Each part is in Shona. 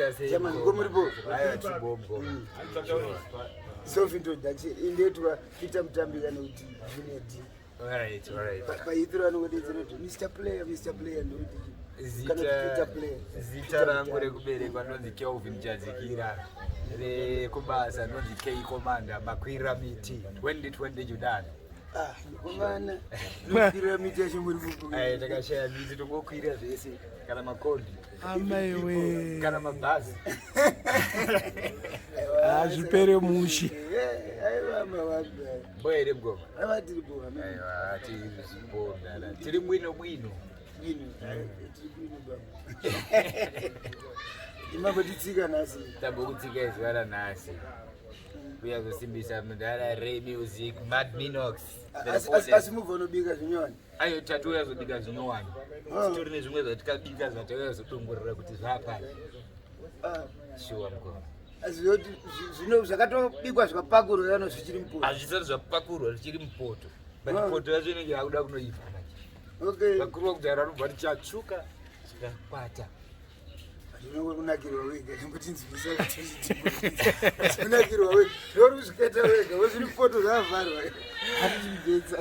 Maita sei? Chairman, ko muri bo? Aiwa, tiri bo mukoma. Self introduction indoitwa Peter Mutambi kana kuti Junior D. Alright, alright. Paithiro anongodedzera kuti Mr Player, Mr Player, ndokuti kana kuti Zita Peter Player. zita rangu rekuberekwa ndonzi Kelvin Chadzikira. Rekubasa ndonzi K Commander Makwira Miti 2020 Judani. Ah, komana. Nokwira miti yacho muri kuku. Ai, takashaya miti, tongokwira zvese, kana makombi, Amaiwe. kana mabhazi. Hazvipere mushe. Aiwa, mawambi. Bo here mukoma? Aiwa, tiri bo. Aiwa, tiri bo mdala. Tiri mwino mwino. Bwino, tiri bwino baba. Imambotitsika nhasi. Tambokutsika izuva ranhasi. Kuya kusimbisa mudhara Ray Music, Mad Minox. Asi mubva unobika zvinyowani? Ayo, tatouya zobika zvinyowani. Ah. Titori nezvimwe zvatikabika zvatauya zodongorera kuti zvapani. Ah. Shuwa mukoma. Asi zvoti zvino zvakatobikwa zvikapakurwa yano zvichiri mupoto? Hazvisati zvapakurwa, zvichiri mupoto. But Ah. poto yacho inenge yakuda kunoibva manje. Vakuru vakudhara vanobva kuti chatsvuka chikakwata. Zvinongonakirwa wega, chimbotinzwisa kuti kunakirwa wega zvori kuzviketa wega, wezviri mupoto zvavharwa hatichibvetsa.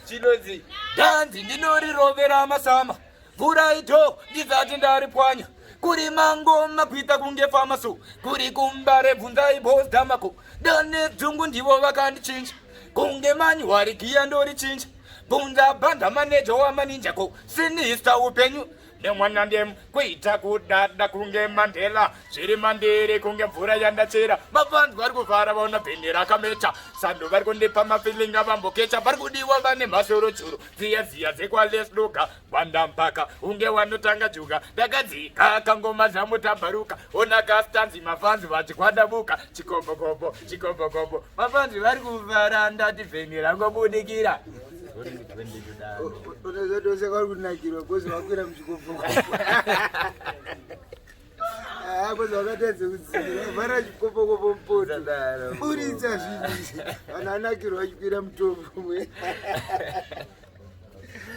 Chinonzi dhanzi ndinorirovera masama, mvura ito ndizati ndaripwanya, kuri mangoma kuita kunge famaso, kuri kumbare bvunzai Bos Damako, dane dzungu ndivo vakandichinja kunge manyuwari giya ndorichinja, bvunza bhanda maneja wamaninjako sinista upenyu nemwana ndem kuita kudada kunge Mandela, zviri mandiri kunge mvura yandachera. Mafanzi vari kuvhara vaona bheni rakameta sando, vari kundipa mafilinga vambokecha, vari kudiwa vane masoro churu dziya dziya dzekwalesluga gwanda mpaka unge wanotanga juga ndakadzika kangoma zvamutabharuka ona kastanzi mafanzi vachikwadabuka chikombokombo chikombokombo, mafanzi vari kuvhara, ndati bheni rangobudikira. Unozotose kwauri kunakirwa because wakwira muchikombokombo because wakatadze kudzira vhara chikombokombo mupoto, buritsa zvinhu izvi, vanhu anakirwa vachikwira mutombo mwe.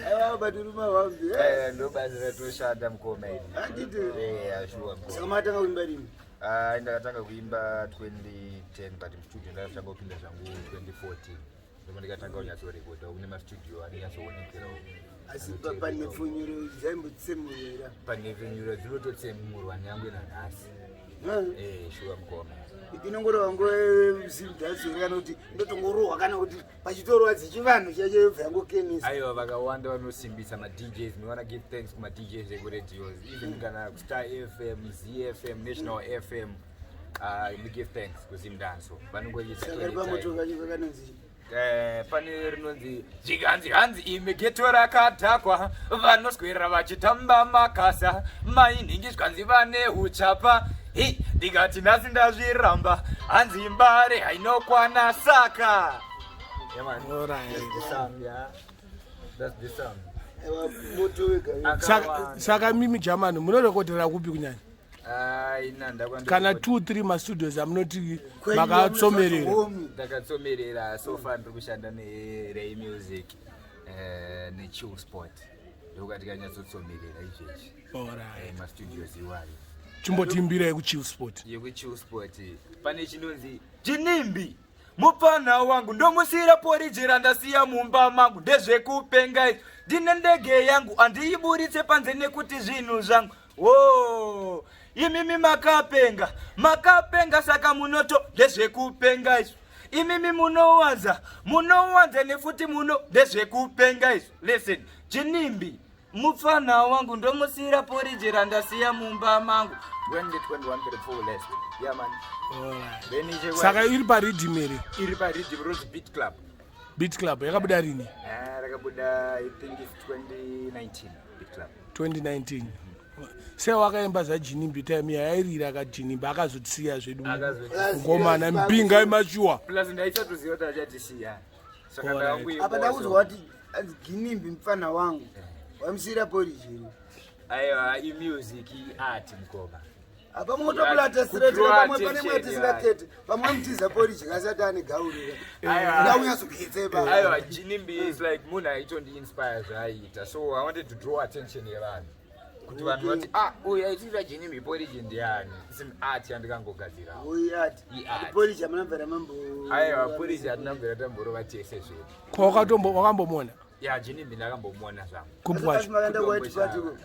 Aiwa, batiri mahwambi. Ndo basa ratoshanda mukoma iri. Handiti? Shuwa mukoma. Saka matanga kuimba rini? Ah, ndakatanga kuimba 2010, but mustudio ndakatanga kupinda zvangu 2014, ndoma ndikatanga kunyatsorekodha kune mastudio anonyatsoonekerawo. Asi panepfunyuro dzaimbotsemurira? Panepfunyuro dzinototsemurwa nyangwe nanhasi. Shuwa mukoma. Inongorova nguva zimdatsori kana kuti indotongorohwa, kana kuti pachitorwa dzichivanhu chacho yobva yangokenisa? Aiwa, vakawanda vanosimbisa maDJs. We wanna give thanks kumaDJs ekuradios, even kana kuStar FM, ZFM, National FM. We give thanks kuZimdancehall, vanongoita Saka ri pamoto kacho kakanonzi? Pane rinonzi zvikanzi hanzi imi geto rakadhakwa, vanoswera vachitamba makasa, mainhingi zvikanzi vane uchapa. Hi, ndikati nhasi ndazviramba, hanzi mbare hainokwana saka. Yeah, man. That's the song, yeah. That's the song. Aiwa, moto wega wega. Saka mimi jamani, munorekodhera kupi kunyanya? Ah, ina ndakwa Kana 2 3 mastudios amunoti Kwenyu makatsomerera? homi? Ndakatsomerera, so far ndiri kushanda neRay Music neChill Sport, ndokati kanyatsotsomerera izvezvi. Mastudios iwayo. Chimbotiimbirai kuChill Sport. YekuChill Sport pane chinonzi Chinimbi mupfana wangu, ndomusiyira poriji randasiya mumba mangu, ndezvekupenga izvi, ndine ndege yangu handiiburitse panze nekuti zvinhu zvangu wo, imimi makapenga, makapenga, saka munoto ndezvekupenga izvi, imimi munowanza, munowanza nefuti muno, ndezvekupenga izvi. Listen, Chinimbi mupfana wangu, ndomusiyira poriji randasiya mumba mangu, 2021 34 less. Yeah man. Then Saka iri pariddim here? Iri pariddim, Rose Beat Club. Beat Club yakabuda rini? Ah, rakabuda, I think it's 2019, Beat Club. 2019. Sei wakaimba zvaJinimbi time yairira kaJinimbi akazotisiya zvedu? Akazotisiya. Ngomana mpinga imachuwa. Plus ndaisatoziva kuti achatisiya, saka ndakangoimbawo Apa ndakuzwa kuti anzi Ginimbi mupfana wangu wamusiyira poriji here? Aiwa, imusic, iart mukoma. Apa motopulata straight. Kudraw Pamwe pane mwe attention. tisingakete, pamwe mutiza poriji kasati ane gaurira. Aiwa. Ndaunyatsokuhetse pa. Aiwa, Ginimbi is like munhu aitondiinspire zvaaiita, so I wanted to draw attention yevanhu. Kuti vanhu vati, ah, uyu aitira Ginimbi porridge ndiani? It's an art yandikangogadzirawo. Uyu art. I-art. Porridge hamuna mvera mambo. Aiwa, porridge hatina mvera tamborova tese zvedu. Ko wakatombo wakambomuona? Ya, Ginimbi ndakambomuona zvangu. Kumbu Asi kwacho. makaenda kuwhite party ko.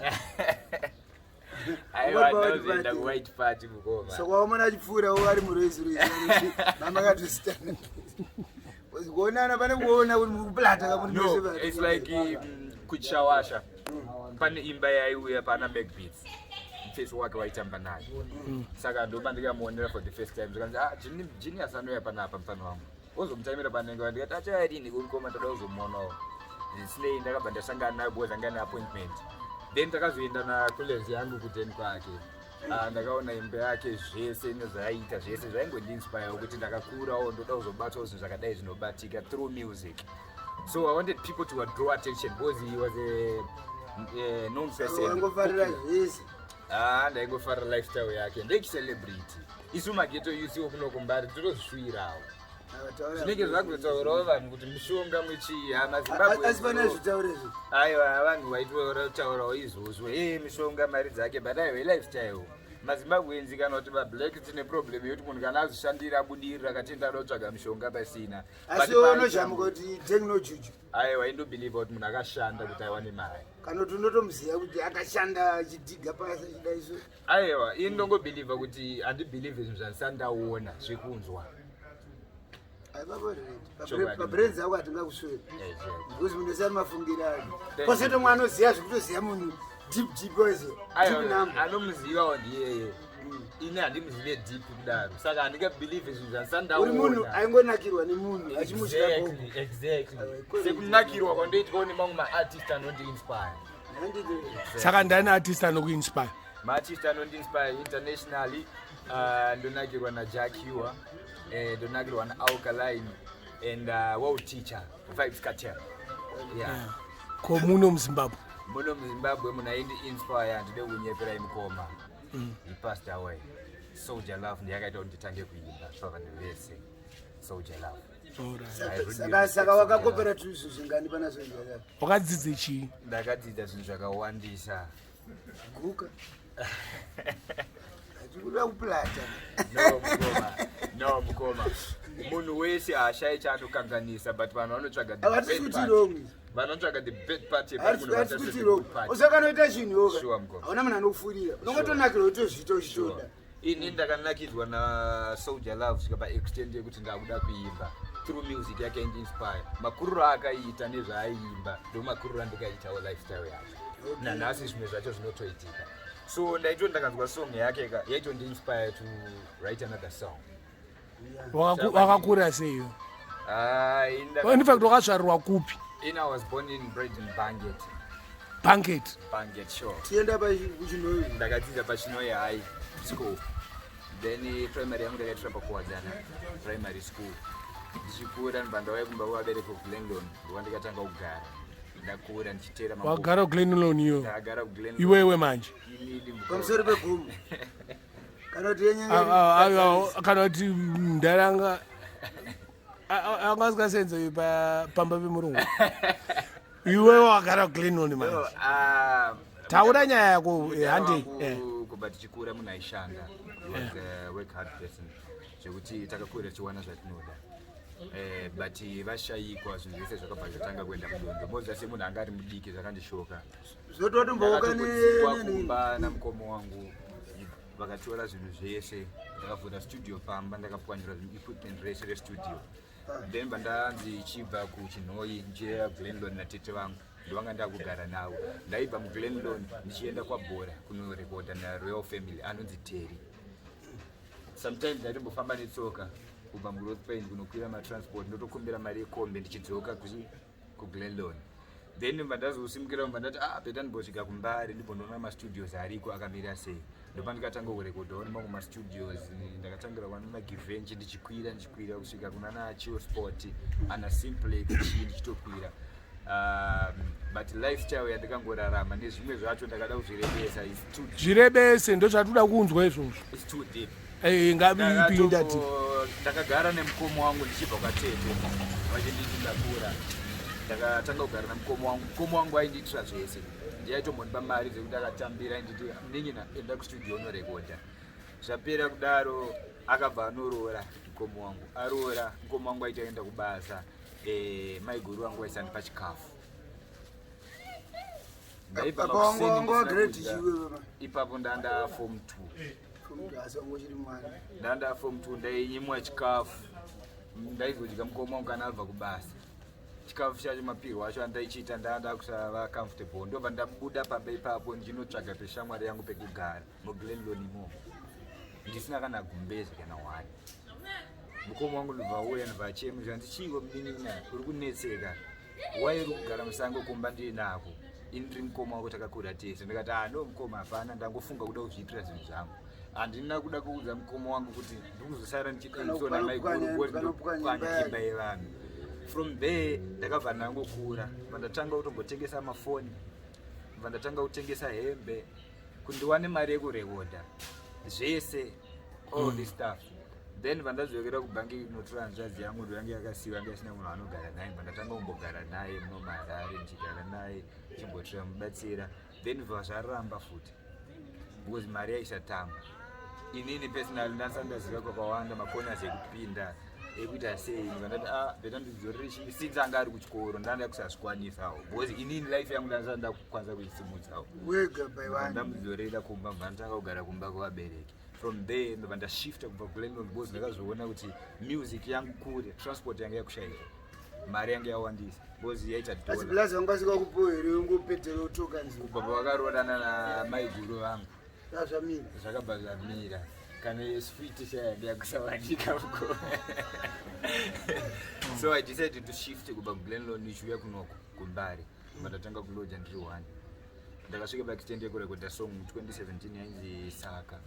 Aiwa, White party. ndinozoenda kuwhite party mukoma. Saka waona achipfuura ari murezi rezi. Mama katositana. Kuonana pane kuona kuti mukuplata kamuti No, it's like kuchawasha. Pane imba yaiuya pana Macbeats. Mufesi wake waitamba naye. Saka ndoba ndikamuonera for the first time. Zvikanzi, ah, Genius anouya panapa mufana wangu. Ozomutamira panenge ndikati achaya rini kumukoma ndoda kuzomuonawo. Zvisinei ndakabva ndasangana naye because anga ane appointment. Then takazoenda nakulezi yangu kuteni kwake. Ah, ndakaona imba yake zvese nezvaaiita zvese zvaingondiinspire kuti ndakakurawo ndoda kuzobatawo zvinhu zvakadai zvinobatika through music. So I wanted people to draw attention because he was a known person. Wangofarira zvese. Ah, ndaingofarira lifestyle yake ndechicelebrity. Isu mageto yusiwo kuno kumbari tinozvishuwirawo. Zvinenge zvakutotaurawo vanhu kuti mishonga muchii hama Zimbabwe. Asi pane zvitaure izvi. Aiwa, vanhu vaitotaurawo izvozvo, e mishonga mari dzake, but aiwa lifestyle. MaZimbabweans kana kuti mablack tine problem yekuti munhu kana azvishandira abudirira akatenda ada kutsvaga mishonga pasina. Asi But unojamuka kuti techno juju. Aiwa, indobelieve kuti munhu akashanda kuti aiwane mari. Kana kuti unotomuziva kuti akashanda achidhiga pasi achida izvo. Aiwa, ini ndongobelieve kuti handibelieve zvinhu zvandisati ndaona zvekunzwa. Chokwadi. Pabraids ako hatingakusweri. Exactly. Because munhu wese mafungiro ake. Thank Kwose you. mwana anoziva zvekutoziva munhu deep deep wese. Deep Aiwa, number. anomuzivawo ndiyeye. Ini handimuzive deep kudaro saka handingabelieve zvinhu zvandisati Uri munhu ndaona. aingonakirwa nemunhu achimudya gogo. Exactly. Aiwa, iko- Sekunakirwa kwandoitwawo nemamwe maartist anondiinspire. Handiti- Saka ndani artist anokuinspire? Maartist anondiinspire internationally, ndonakirwa naJack Hewer, ndonakirwa naAlkaline and World Teacher, Vybz Kartel. Yeah. Ko muno muZimbabwe? Muno muZimbabwe munhu aindi-inspire handide kunyeperai mukoma. He passed away. Soldier Love ndiye akaita kuti nditange kuimba pavanhu vese. Soldier Love. Alright. I really Saka respect saka Soldier wakakopera Love. tuzvo zvingani pana zvinhu Wakadzidze chii? Ndakadzidza zvinhu zvakawandisa. Guka. Hatikuda kuplata. No mukoma, no mukoma, munhu wese haashayi chaanokanganisa, but vanhu vanotsvaga the Havatisi bad kuti part. wrong. Vanotsvaga the bad part yepari munhu Hatisi vachatsvaga kuti the wrong. good part. Usakanoita chinhu Sure, woga. mukoma. Hauna munhu anokufurira. Unongotonakirwa kutozviita uchitoda. Sure. Ini ndakanakidzwa naSoldier Love svika paextent yekuti ndakuda kuimba through music yake indiinspire. Makuriro aakaita nezvaaiimba ndo makuriro andikaitawo lifestyle yake nanhasi, zvimwe zvacho zvinotoitika. So ndaito ndakanzwa song yake ka yaitondiinspire to write another song. Wakakura sei? Ah, In fact wakazvarirwa kupi? In I was born in bred in Banket. Banket. Banket, sure. Tienda kuChinhoyi. Ndakadzidza paChinhoyi High School, then primary yangu ndakaitira paKuwadzana Primary School. Ndichikura ndibva ndauya kumba kuvabereki kuGlen Lorne, ndokwa ndikatanga kugara. Ndakura ndichiteera mabhuku. Wagara kuGlen Lorne iyo? Ndakagara kuGlen Lorne. Iwewe manje? Inini mukoma. Pamusoro pegomo. Kana kuti yenyenge. Ah, ah, kana kuti ndaranga anga asikasenze pamba pemurungu. Iwewe wagara kuGlen Lorne manje? No, ah, Taura nyaya yako, mudhara handei. wangu kubva tichikura munhu aishanda. He was a work hard person zvekuti takakura tichiwana zvatinoda. But vashayikwa, zvinhu zvese zvakabva zvatanga kuenda mudondo. Moziva semunhu anga ari mudiki zvakandishoka. Zvototomboka. Ndakatokudzikwa kumba namukoma wangu, vakatora zvinhu zvese. Ndakavhura studio pamba, ndakapwanyura equipment rese restudio. Then bandanzi chibva kuChinhoyi ndichienda kuGlen Lorne natete vangu, ndovanga ndakugara navo. Ndaibva muGlen Lorne ndichienda kwaBhora kunorekodha naRoyal Family anonzi Terry. Sometimes ndaitombofamba netsoka kubva muGrowth Point kunokwira matransport, ndotokumbira mari yekombe ndichidzoka kuGlen Lorne. Then mba ndazosimukira, mba ndati, ah, better ndimbosvika kuMbare ndimbondoona mastudios ariko akamira sei. Ndopa ndikatanga kurekodhawo nemamwe mastudios. Ndakatangira kwana naGivenchi, ndichikwira ndichikwira kusvika kuna naChio Sport, ana Simplex, chii, ndichitokwira. But lifestyle yandikangorarama nezvimwe zvacho ndakada kuzvirebesa, is too deep. Zvirebese, ndo zvatoda kunzwa izvozvo. It's too deep. Ngapinda ti. Ndakagara nemukoma wangu ndichibva kwatete vachinditi ndakura. Ndakatanga kugara nemukoma wangu. Mukoma wangu aindiitira zvese. Ndiye aitombondipa mari dzekuti akatambira, nditi, "Munin'ina, enda kustudio unorekodha." Zvapera kudaro, akabva anoroora mukoma wangu. Aroora mukoma wangu, aitaenda kubasa, maiguru vangu vaisandipa chikafu. Ndaibva Baba wangu makuseni wangu ndisina wagrade kudya. chiwe baba? Ipapo ndanda form 2. Asi wangu uchiri mwana. Ndanda form 2, ndainyimwa chikafu. Ndaizodya mukoma wangu kana abva kubasa. Chikafu chacho, mapirwo acho andaichiita, ndanda kusava comfortable. Ndobva ndabuda pamba ipapo, ndinotsvaga peshamwari yangu pekugara muGlen Lorne imomo, ndisina kana gumbeze kana one. Mukoma wangu ndobva auya, ndobva achema, zvanzi, "Chiiko munin'ina, uri kunetseka? Wai uri kugara musango? Kumba ndiri nako ini, ndiri mukoma wako, takakura tese." Ndikati, "Ah, no mukoma, hapana, ndangofunga kuda kuzviitira zvinhu zvangu." Handina kuda kuudza mukoma wangu kuti ndikuzosara ndichidaisona maiguru. Kanopwanya imba Ndopwanya yake. imba yevanhu. From there ndakabva ndangokura, bva ndatanga kutombotengesa mafoni, bva ndatanga kutengesa hembe kuti ndiwane mari yekurekodha zvese, all this stuff. Then vandadzokera kubhangi inotora hanzvadzi yangu, ndo yange yakasiwa, yange isina munhu anogara naye. Bva ndatanga kumbogara naye muno muHarare, ndichigara naye, chimbotira mubatsira. Then bva zvaramba futi because mari yaisatamba. Inini personally ndasati ndaziva kwakawanda, macorners ekupinda, ekuita sei. Ndati, "Ah, better ndidzorere chi," since anga ari kuchikoro, ndanda kusazvikwanisawo because inini life yangu ndasati ndakukwanisa kuisimudzawo. Wega by one. Ndamudzorera kumba, bva ndatanga kugara kumba kuvabereki. From there ndobva ndashifta kubva kuGlen Lorne because ndakazoona kuti music yangu kure, transport yangu yakushaika, mari yangu yawandisa because yaita Asi dollar. blazi wangu asika kupuwa here ungopedzera utoka nzira? Kubva pavakaroorana namaiguru vangu, Zvazvamira. zvakabva zvamira. Kana sweet shayanga yakusawanika uko. So I decided to shift kubva kuGlen Lorne ndichiuya kunoko kuMbare. Bva ndatanga kuloja ndiri one. Ndakasvika paextent yekurekodha song 2017 yainzi "Saka",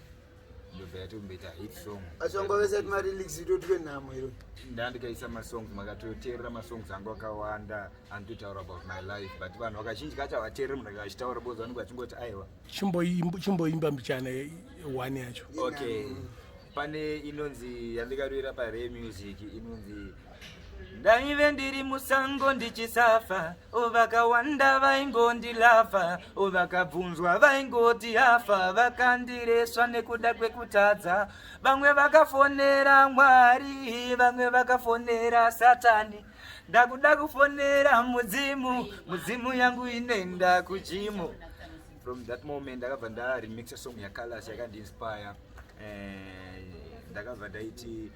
ndobva yatomboita hit song. Asi wanga vesati malyrics itotwe nhamo iro? Ndandikaisa masongs, makatoteerera masongs angu akawanda anototaura about my life, but vanhu vakazhinji kacho havateereri munhu akachitaura because vanenge vachingoti, "Aiwa." Chimboimba mbichana one yacho. Okay, pane inonzi yandikarwira pare music, inonzi "Ndaive ndiri musango ndichisafa, vakawanda vaingondilava, vakabvunzwa vaingoti afa, vakandireswa nekuda kwekutadza. Vamwe vakafonera Mwari, vamwe vakafonera Satani, ndakuda kufonera mudzimu, mudzimu yangu inoenda kujimu." From that moment ndakabva ndaremixa song yaColors yakandiinspire. Ndakabva ndaiti,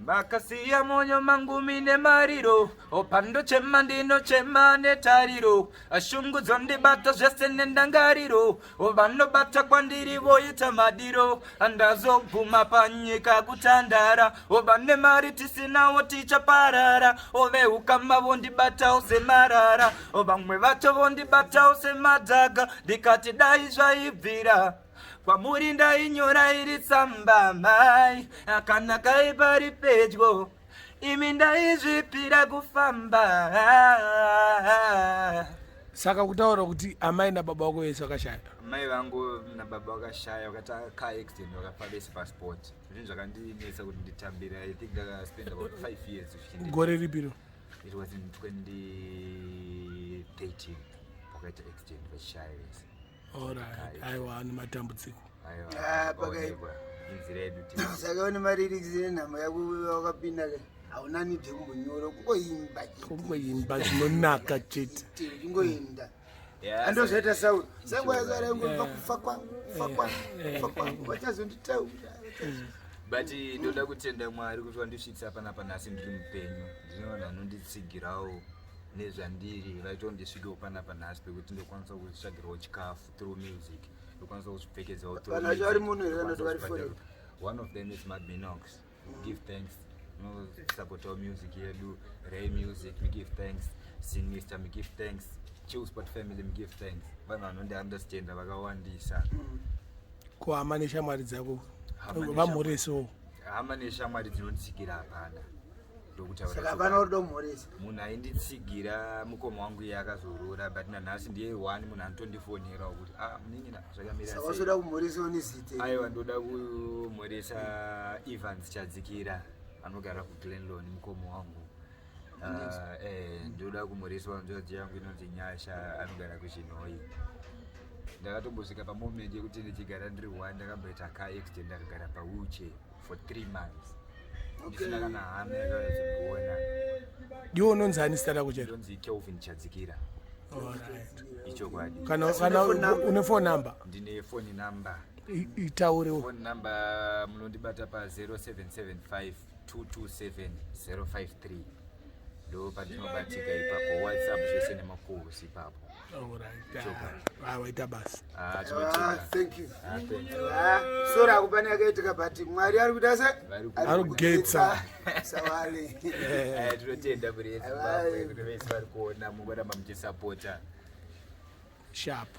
"Makasiya moyo mangu mine mariro, opandochema ndinochema netariro, shungu dzondibata zvese nendangariro, vanobata kwandiri voita madiro, andazobvuma panyika kutandara, vane mari tisinawo tichaparara, veukama vondibatawo semarara, vamwe vacho vondibatawo semadhaga, ndikati dai zvaibvira kwamuri ndainyora iri tsamba, mai akanaka pari pedyo imi, ndaizvipira kufamba." Saka kutaura kuti amai nababa vako vese vakashaya? Mai vangu nababa vakashaya, vakaita car accident, vakafa vese paspot. Zvinhu zvakandinetsa kuti nditambire. I think ndakaspend about 5 years Gore ripiro? It was in 2013 pakaita accident, vachishaya vese. Alright, aiwa, nematambudziko. Aiwa, Ah, onekwa. Inzira yedu Saka une malyrics nenhamo yako wakapinda ka, hauna need yekumbonyora, kungoimba chete. Kungoimba zvinonaka chete. Uchingoenda. Yeah, Andozvaita Sauro sangu yazara ingomba, "Kufa kwangu, kufa kwangu, kufa kwangu, vachazonditaura." But ndoda kutenda Mwari kuti wandisvitsa panapa nhasi ndiri mupenyu. Ndine vanhu vanonditsigirawo nezvandiri, vaita kuti ndisvikewo panapa nhasi pekuti ndokwanisa kuzvitsvagirawo chikafu through music, ndokwanisa kuzvipfekedzawo through Vanhu vacho vari music, muno here kana kuti vari ndokwanisa foreign? One of them is Mad Minox, give thanks, nosapotawo music yedu. Ray Music, we give thanks. Sinister, we give thanks. Chillspot family, we give thanks. Vanhu vanondiunderstanda vakawandisa. Kuhama neshamwari dzako? Hama Vamhoresewo. Hama neshamwari dzinonditsigira hapana, ndokutaura Saka chokwadi. hapana uri domhoresa? Munhu ainditsigira mukoma wangu, iye akazorora, but nanhasi ndiye one munhu anotondifonerawo kuti, "Ah, munin'ina, zvakamira Saka sei?" wasoda kumhoresawo nezita? Aiwa, ndoda kumhoresa Evans Chadzikira, anogara kuGlen Lorne, mukoma wangu. Ah, ndoda kumhoresa hanzvadzi yangu inonzi Nyasha, anogara kuChinhoi. Ndakatombosvika pamoment yekuti ndichigara ndiri one, ndakamboita car accident, ndakagara pawheelchair for 3 months ndisina kana hama yakanyatsokuona. Ndiwo unonzi ani zita rako chero? Ndonzi Kelvin Chadzikira. Alright. Ichokwadi. Kana une phone number? Ndine phone number. Itaurewo. Phone number munondibata pa 0775 227 053, ndo pandinobatika ipapo, WhatsApp zvese nemakosi ipapo. Alright. Ah, waita basa. Ah, Ah, tinotenda. thank you. Ah, thank you. Ah, sorry, hakupane yakaitika, but Mwari ari kuita se Ari kugetsa. Sawale. Eh, tinotenda kuri yeZimbabwe, kune vese vari kuona, mungoramba muchisapota. Sharp.